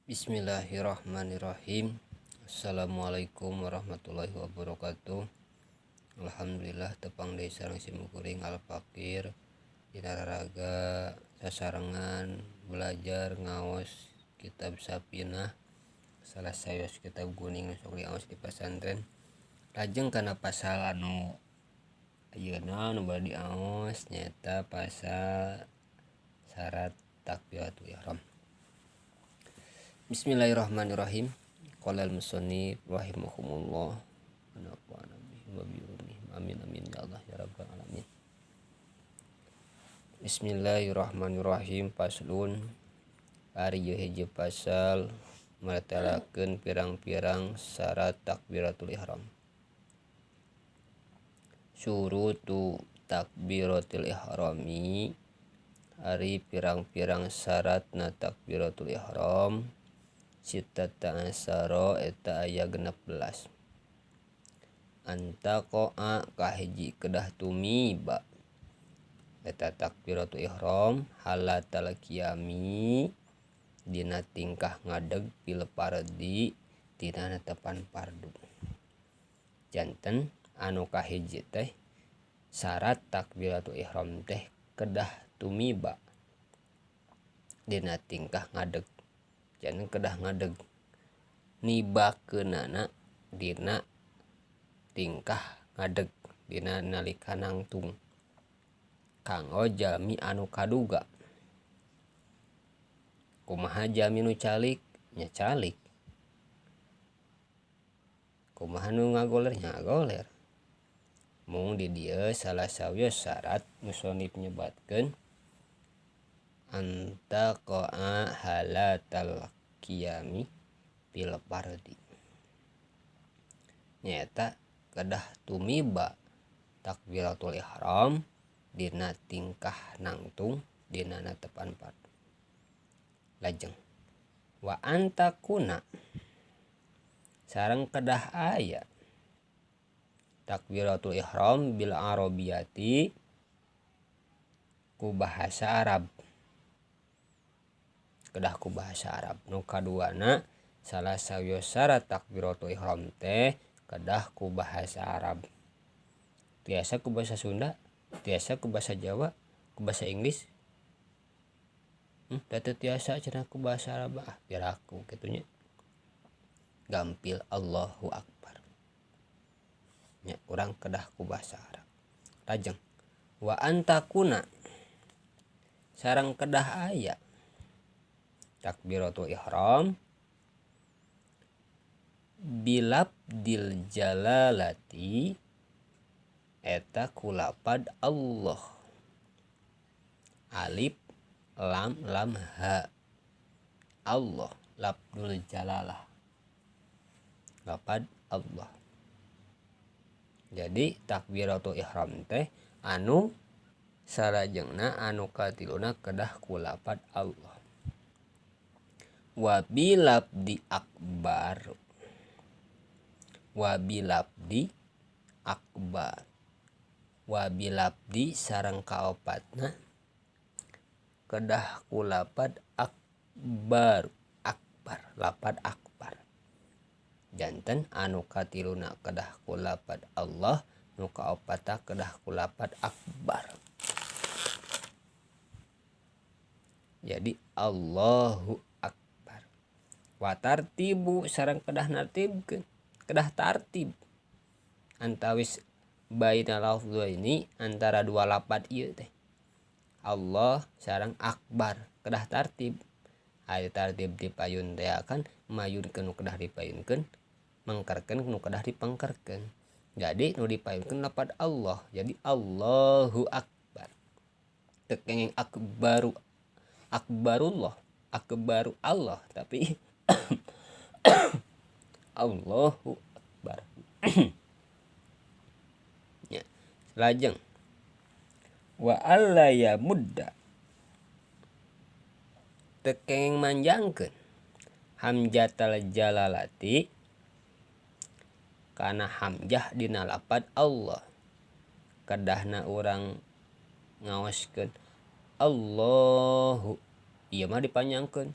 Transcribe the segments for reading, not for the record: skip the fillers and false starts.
Bismillahirrahmanirrahim. Assalamualaikum warahmatullahi wabarakatuh. Alhamdulillah tepang deui sareng simkuring Al-Fakir dina raraga sasarengan belajar ngaos kitab Safinah, salah sawios kitab kuning nu sok diaos di pasantren. Lajeng kana pasal anu ayeuna nu bade diaos nyaeta pasal syarat takbiratul ihram. Bismillahirrahmanirrahim. Qala al-musannif rahimahumullah wa nafa'ana bihi wa bi ulumihim. Amin amin ya Allah ya rabbal alamin. Bismillahirrahmanirrahim. Faslun ari ieu hiji pasal maretelakeun pirang-pirang syarat takbiratul ihram. Syurutu takbiratul ihrami ari pirang-pirang syaratna takbiratul ihram sitata asara eta aya 16. Antaqoa kahiji kedah tumiba eta takbiratul ihram halatal qiyami dina tingkah ngadeg fil fardi tina netepan fardu. Janten anu kahiji teh syarat takbiratul ihram teh kedah tumiba dina tingkah ngadeg. Janten kedah ngadeg nibakeunana dina tingkah ngadeg dina nalika nangtung kanggo jalmi anu kaduga. Kumaha jalmi nu calik nya calik, kumaha nu ngagoler nya ngagoler. Mung di dieu salah sawios syarat musonif nyebatkeun antaqa'a halatal qiyami fil fardi nyaeta kedah tumiba takbiratul ihram dina tingkah nangtung dina netepan fardu. Lajeng wa antakuna sareng kedah aya takbiratul ihram bil arabiyati ku bahasa Arab. Kedah ku bahasa Arab. Nu kaduana salah sawios syarat takbiratul ihram teh kedah ku bahasa Arab. Tiasa ku bahasa Sunda, tiasa ku bahasa Jawa, ku bahasa Inggris. Teu tiasa cenah ku bahasa Arab, ah piraku kitu nya. Gampil Allahu Akbar. Nya urang kedah ku bahasa Arab. Lajeng wa antakuna sareng kedah aya takbiratul ihram bilabdil jalalati eta kulapad Allah. Alif lam lam ha. Allah labdul jalalah. Lapad Allah. Jadi takbiratul ihram teh anu sarajengna anu katiluna kedah kulapad Allah. Wabilabdi akbar. Wabilabdi akbar. Wabilabdi sareng kaopatna kedah kulapad akbar. Akbar lapad akbar. Janten anu katiluna kedah kulapad Allah, nu kaopatna kedah kulapad akbar. Jadi Allahu akbar. Wa tartibu sareng kedah nartibkeun, kedah tartib antawis baina lafdzaini antara dua lapad ieu teh. Allah sareng akbar kedah tartib. Ari tartib dipayun teh kan mayunkeun nu kedah dipayunkeun, mengkerkeun nu kedah dipengkerkeun. Jadi nu dipayunkeun lapad Allah. Jadi Allahu akbar. Teu kenging akbaru akbarullah, akbaru Allah, tapi Allahu akbar. Ya, lajeng wa alla yamudda teu kenging manjangkeun hamzatal jalalati kana hamzah dina lapad Allah. Kedahna urang ngaoskeun Allahu ieu mah dipanjangkeun.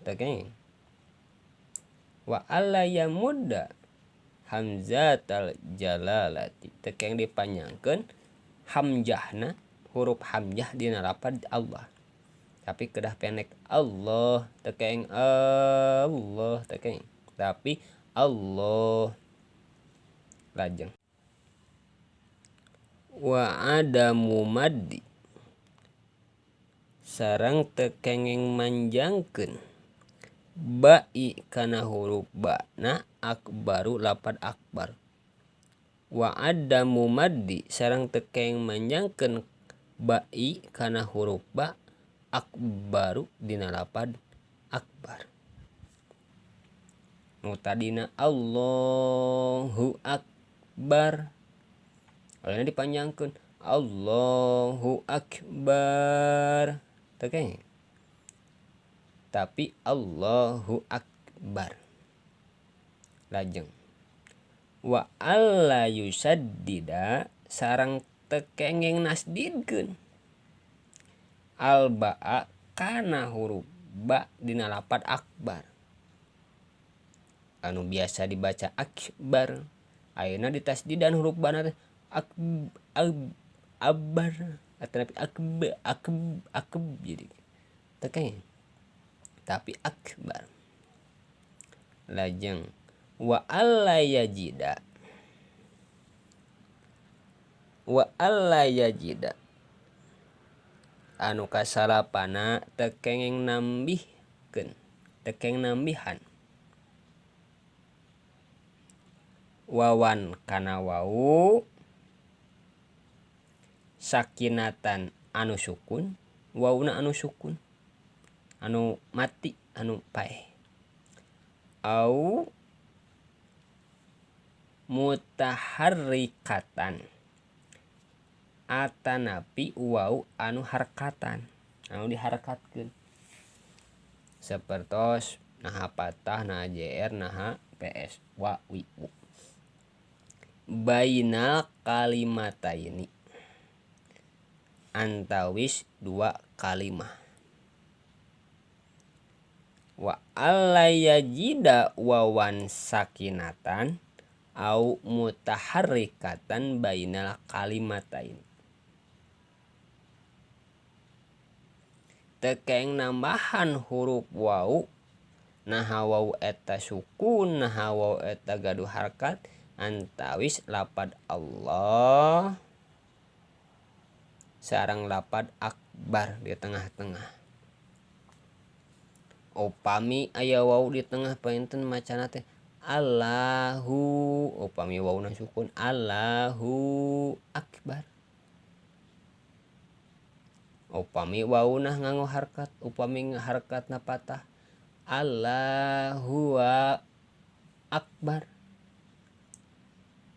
Teu kenging. Wa alla yamudda hamzatal jalalati teu kenging dipanjangkeun hamzahna huruf hamzah dina lapad Allah. Tapi kedah pendek Allah teu kenging Allah teu kenging. Tapi Allah lajeng wa adamu maddi sareng teu kenging manjangkeun ba'i kana huruf ba'na akbaru lapad akbar. Wa adamu maddi sareng teu kenging manjangkeun ba'i kana huruf ba akbaru dina lapad akbar. Nu tadina Allahu akbar ayeuna dipanjangkeun Allahu akbar teu kenging. Tapi Allahu akbar. Lajeng wa alla yusaddida sareng teu kenging nasdidkeun al ba'a kana huruf ba dina lapad akbar. Anu biasa dibaca akbar ayeuna ditasdidan huruf ba na teh ak ab abar atanapi akb akb akb jadi teu kenging. Tapi akbar. Lajeng wa alla yajida wa alla yajida anu kasalapana teu kenging nambihkeun teu kenging nambihan wawan kana wau sakinatan anu sukun wauna anu sukun anu mati anu paeh au mutaharrikatan atanapi wau anu harkatan anu diharkatkeun sapertos naha patah naha jr naha ps wa wi u bainal kalimataini antawis dua kalimah. Wa alla yajida wawan sakinatan au mutaharrikatan bainal kalimatain teu kenging nambahan huruf wau naha wau eta sukun naha wau eta gaduh harkat antawis lapad Allah sareng lapad akbar di tengah-tengah. Upami aya wau di tengah panginten macana teh Allahu upami wauna sukun Allahu akbar. Upami wauna nganggo harkat upami harkatna patah Allahu akbar.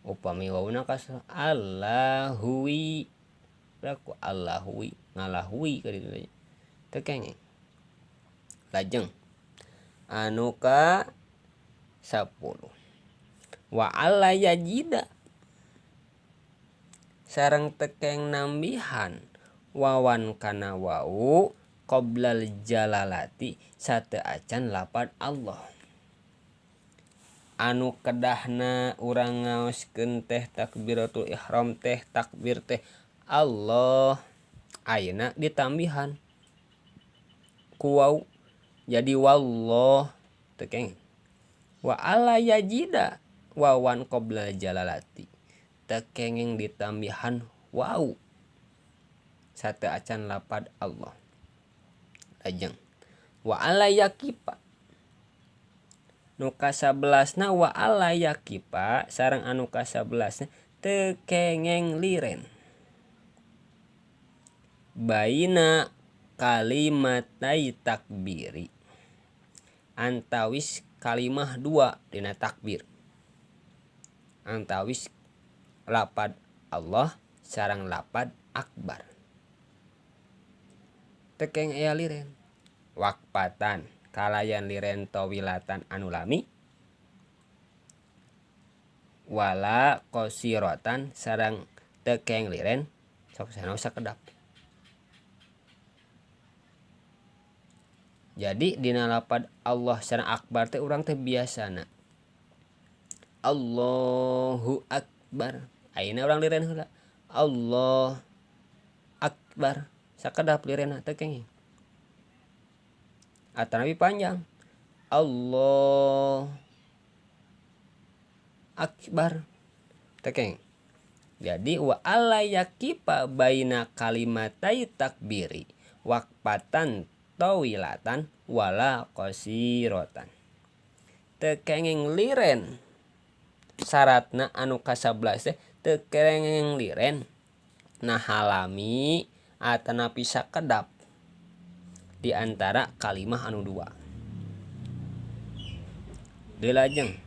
Upami wauna kasrah Allahui raku Allahui ngalahui ka ditu teu kenging. Lajeng anu ka 10 wa alla yajida sareng tekeng nambihan wawan kana wau qoblal jalalati sateu acan lapad Allah. Anu kedahna urang ngaoskeun teh takbiratul ihram teh takbir teh Allah ayeuna ditambihan ku wau jadi wallah teu kenging. Wa alla yajida wawan qabla jalalati teu kenging ditambihan wau sateu acan lapad Allah. Lajeng wa alla yakifa nu ka-11na wa alla yakifa sareng anu ka-11na teu kenging liren baina kalimatai takbiri antawis kalimah dua dina takbir antawis lapad Allah sareng lapad akbar tekeng aya liren wakpatan kalayan liren tawilatan anu lami wala qasiratan sareng tekeng liren sok sanaos sakedap. Jadi dina lapad Allah sareng akbar teh urang teh biasana Allahu akbar. Ayeuna urang liren heula. Allah akbar. Sakedap lirenna teu kenging. Atanapi panjang. Allah akbar. Teu kenging. Jadi wa alla yakifa baina kalimatai takbiri waqfatan tawilatan wala qasiratan. Teu kenging liren. Syaratna anu ka-11 teh teu kenging liren nahalami atanapi sakedap di antara kalimah anu dua. Dilajeng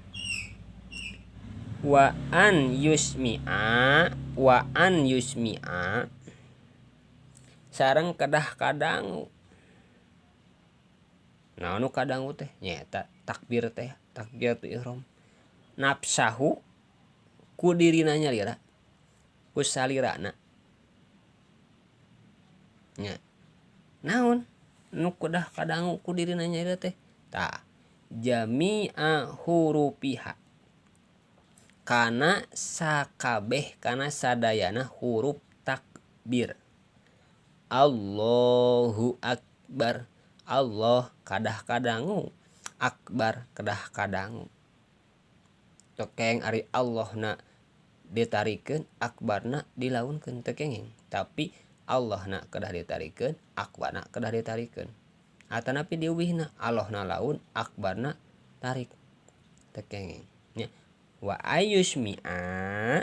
wa an yusmi'a wa an yusmi'a sareng kedah kadangu. Naon nu kadangu teh nyaeta takbir teh, takbiratul ihram. Nafsahu ku dirina nyalira, ku salirana. Nya. Naon nu kedah kadangu ku dirina nyalira teh? Tah, jami'a hurufiha. Kana sakabeh, kana sadayana huruf takbir. Allahu akbar. Allah kadah kadangu, akbar kedah kadangu. Tokeng ari Allahna ditarikeun, akbarna dilaunkeun teu kenging. Tapi Allahna kedah ditarikeun, akbarna kedah ditarikeun. Atanapi diuwihna, Allahna laun, akbarna tarik. Teu kenging. Nya. Wa ayusmi'a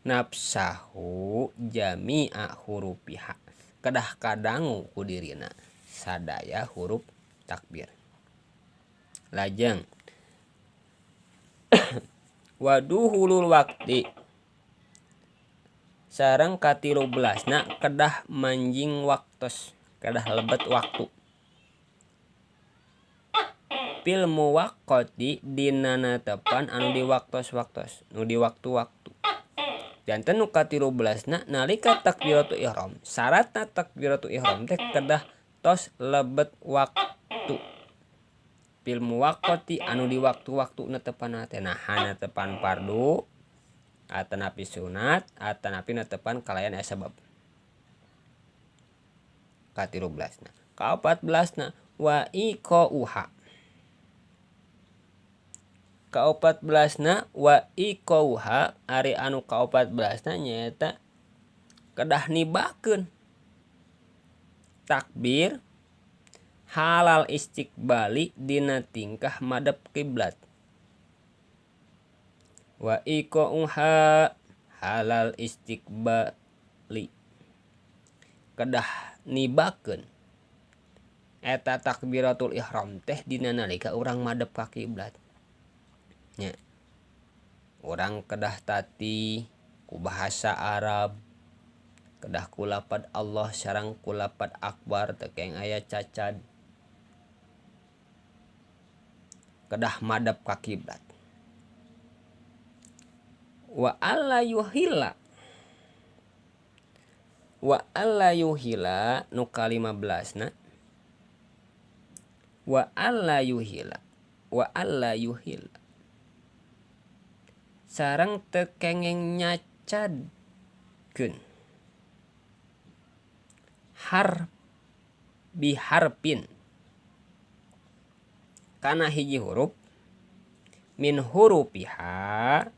nafsahu jami'a hurufiha. Kedah kadangu ku dirina sadaya huruf takbir. Lajeng waduhulul waqti sareng ka-13na kedah manjing waktos, kedah lebet waktu. Fil muwaqqati dina netepan anu di waktos-waktos, nu di waktu-waktu. Janten nu ka-13na nalika takbiratul ihram, syaratna takbiratul ihram teh kedah tos lebet waktu. Fil muwaqqati anu di waktu-waktu netepan teh naha netepan fardu atanapi sunat atanapi netepan kalayan aya sabab. Ka-13na. Ka-14na wa iqauha. Ka-14na wa iqauha ari anu ka-14na nyaeta kedah nibakeun takbir halal istiqbali dina tingkah madep kiblat. Wa iqauha halal istiqbali kedah nibakeun eta takbiratul ihram teh dina nalika urang madep ka kiblat. Nya. Urang kedah tati ku bahasa Arab, kedah ku lapad Allah sareng ku lapad akbar teu keng aya cacad. Kedah madep ka kiblat. Wa alla yuhilla. Wa alla yuhilla nu ka-15na. Wa alla yuhilla. Wa alla yuhilla. Sareng teu kenging nyacadkeun har biharpin kana hiji huruf min hurufiha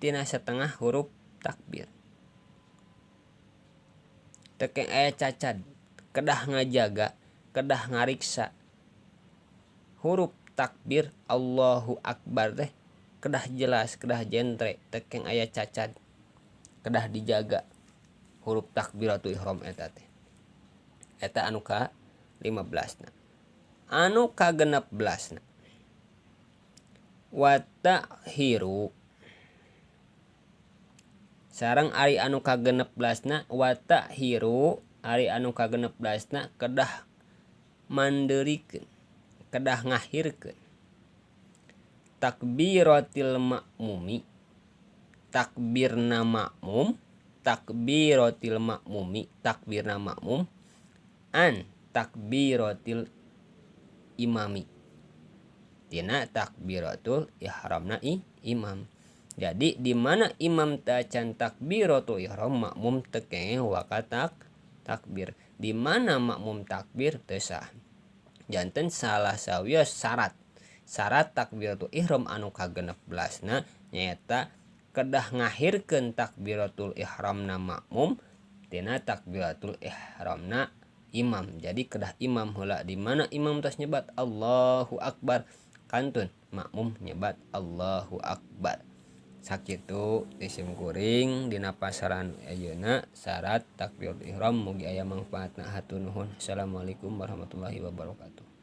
tina setengah huruf takbir. Teu keng aya cacad, kedah ngajaga, kedah ngariksa huruf takbir Allahu akbar teh kedah jelas, kedah jentre, teu keng aya cacad, kedah dijaga huruf takbiratul ihram eta teh. Eta anu ka-15na. Anu ka-16na wa ta'khiru sareng ari anu ka-16na wa ta'khiru ari anu ka-16na kedah mandeurikeun, kedah ngahirkeun takbiratil makmumi, takbirna makmum, takbiratil makmumi, takbirna makmum an takbiratil imami, tina takbiratul ihramna imam. Jadi di mana imam tacan takbiratul ihram makmum teu kenging waka takbir. Di mana makmum takbir teu sah. Janten salah sawios syarat. Syarat takbiratul ihram anu ka-16na nyaeta kedah ngahirkeun takbiratul ihramna makmum tina takbiratul ihramna imam. Jadi kedah imam heula, di mana imam tos nyebat Allahu akbar kantun makmum nyebat Allahu akbar. Sakitu isim kuring dina pasaran ayeuna syarat takbiratul ihram, mugi aya mangfaatna. Hatur nuhun. Assalamualaikum warahmatullahi wabarakatuh.